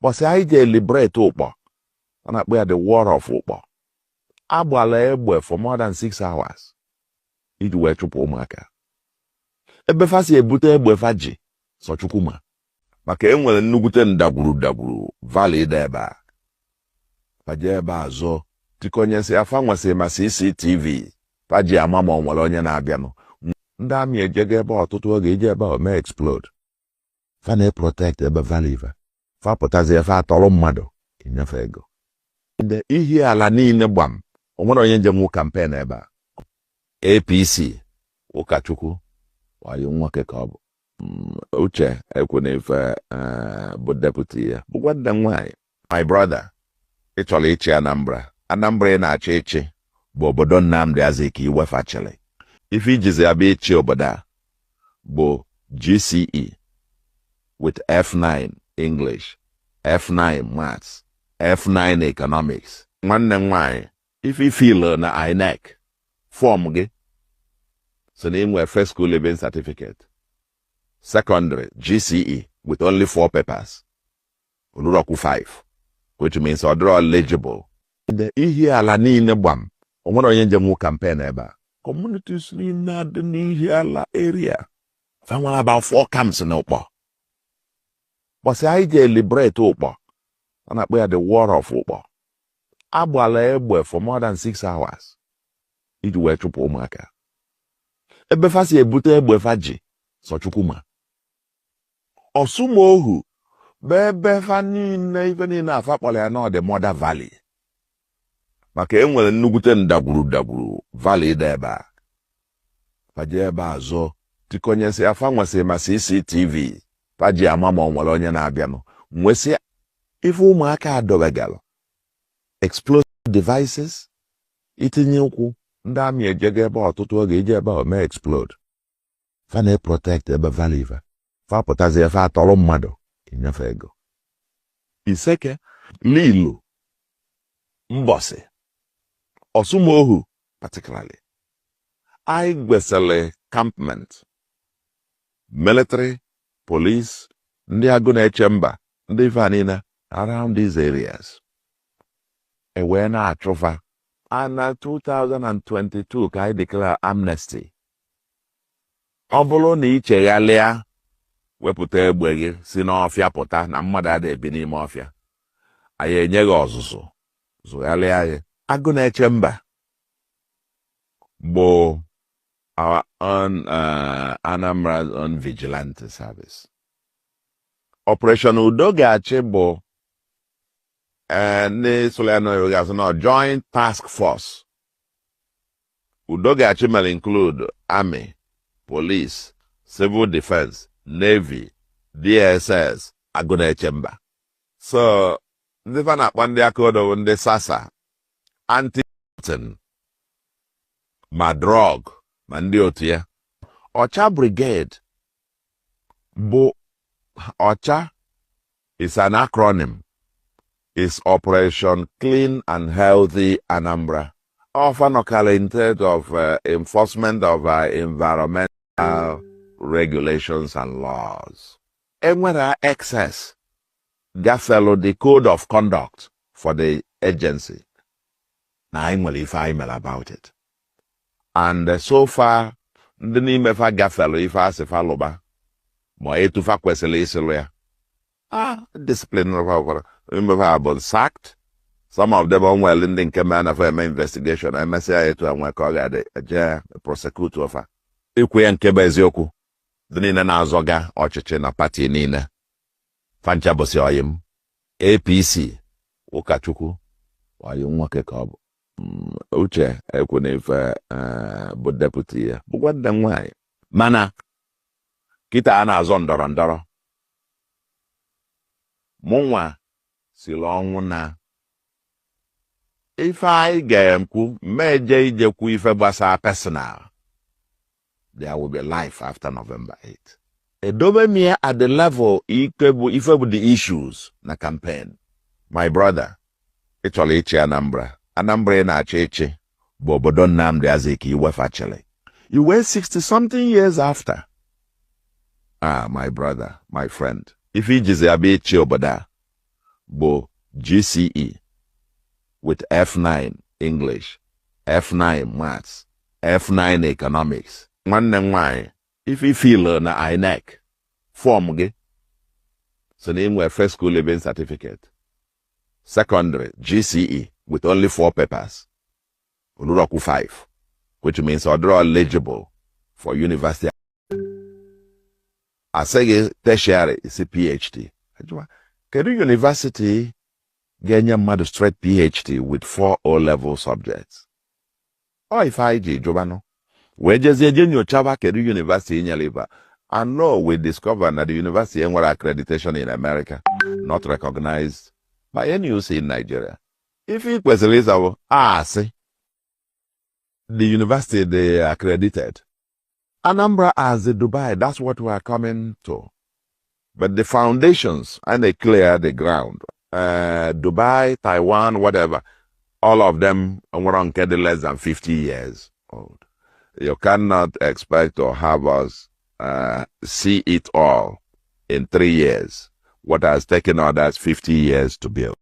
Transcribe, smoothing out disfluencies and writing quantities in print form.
Bọsị anyị je liberate Ụkpọ, a na-akpọ ya the War of Ụkpọ. Agbala egbe for more than 6 hours iji wee chụpụ ụmụaka. Ebe fa si ebute egbe fa ji sọ Chukwu ma, maka e nwere nnukwute ndagwuru ndagwuru valley dị ebe a. Fa jee ebe a zọọ tikọnyesị afa nwesị ma CCTV fa ji ama ma ọ nwere onye na-abịanụ. Ndị army ejego ebe ọtụtụ oge ije ebe a mee explode. Fa na-eprotect ebe valley fa. Fa pụtazie, fa atọrọ mmadụ inyefe ego. Ndị ihi ala niile gbam, o nwere onye njem campaign ebe a. APC, Ụkọchukwu wayo nwoke ka ọ bụ. Uche Ekwunife bụ deputy ya, bụ nwanne m nwaanyị. My brother, ị chọrọ ịchị Anambra. Anambra ị na-achọ ịchị bụ obodo Nnamdi Azikiwe fachịrị. Ife ijizi abịa ịchị obodo a bụ GCE with F9 English, F9 Maths, F9 Economics. Nwanne m nwaanyị, ife ifill na INEC form gị so na inwe first school leaving certificate, secondary GCE with only four papers, olurọkwu 5, which means ọ dịrọ eligible. Ihi ala niile gbam, o nwere onye njem campaign ebe a. Communities niile adị n'ihi ala area fa nwere about four camps na Ụkpọ. Bọsị anyị je liberate Ụkpọ, a na-akpọ ya the War of Ụkpọ. Agbala egbe for more than 6 hours iji wee chụpụ ụmụaka. Ebe fa si ebute egbe fa ji sọ Chukwu ma. Ọsụmohu bụ ebe fa niile, ife niile afa kpọrọ ya n'ọdị Mother Valley, maka e nwere nnukwute ndagwuru ndagwuru valley dị ebe a. Fa jee ebe a zọọ tikọnyesị afa nwesị ma CCTV fa ji ama ma ọ nwere onye na-abịanụ. Nwesị ife ụmụaka adọbegalụ explosive devices itinye ụkwụ. Ndị army ejego ebe ọtụtụ oge ije ebe a mee explode. Fa na-eprotect ebe valley fa. Fa pụtazie, fa atọrọ mmadụ inyefe ego. Iseke, Lilu, Mbọsị, Ọsụmohu particularly, anyị gwesịrị campment military, police, ndị agụ na-eche mba, ndị ife a niile around these areas e wee na-achụfa. A na 2022 ka anyị declare amnesty. Ọ bụrụ na ị cheghalịa, wepụta egbe gị, si n'ọfịa pụta, na mmadụ ada ebi n'ime ọfịa, anyị enye gị ọzụzụ, zụgharịa anyị. Agụ na-eche mba bụ our own Anambra's own vigilante service. Operation Udo Ga-achị bụ ndị sụrụ ya na Joint Task Force. Udo Ga-achị mere include Army, Police, Civil Defense, Navy, DSS, Agụ na-eche mba. So ndị fa na-akpọ ndị aka odo bụ ndị SASA, anti ma drug ma ndị otu ya. Ọcha Brigade bụ Ọcha is an acronym, is Operation Clean and Healthy Anambra. Often in terms of enforcement of environmental regulations and laws. Enwere excess gafelu the code of conduct for the agency. Na anyị nwere ife anyị mere about it. And so far, ndị n'ime fa gafelu ife asị fa lụba ma etu fa kwesịrị isilụ ya. Ah, discipline fa bụ sacked. Some of them nwere ndị nke mere na fa eme investigation, emesịa ya etu enwe ka ọ ga-adị, eje prosecute ofa. Ikwu ya nke bụ eziokwu, ndị niile na-azọga ọchịchị na party niile fancha bụsị ọyị m. APC, Ụkọchukwu ọyị nwoke ka ọ bụ. Uche Ekwunife bụ deputy ya, bụ nwanne m nwaanyị. Mana kịta a na-azọ ndọrọ ndọrọ, mụnwa siri ọnwụ na ife anyị ga-ekwu mmeje ijekwu ife gbasara personal. There will be life after November 8. Edobe m ya at the level ike bụ ife bụ the issues na campaign. My brother, ị chọrọ ịchị Anambra. Anambra ị na-achọ ịchị bụ obodo Nnamdi Azikiwe fachịrị. You were 60 something years after. Ah, my brother, my friend, ife ijizi abịa ịchị obodo a Bụ GCE with F9 English, F9 Maths, F9 Economics. Nwanne m nwaanyị, if you feel na INEC form gị so na inwe first school leaving certificate, secondary GCE with only four papers, olurokwu 5, which means ọ dịrọ eligible for university. Asị gị tertiary isi PhD. Ajụwa, kedu university ga-enye mmadụ straight PhD with four O-level subjects? Ọ ife anyị ji jụbanụ wee jezie je nyochaba kedu university nyere ife a. And no, we discover na the university enwere accreditation in America, not recognized by NUC in Nigeria. Ife ị kwesịrị ịza bụ asị the university they accredited. Anambra as the Dubai, that's what we are coming to. But the foundations, and they clear the ground. Dubai, Taiwan, whatever, all of them were on less than 50 years old. You cannot expect to have us see it all in 3 years, what has taken others 50 years to build.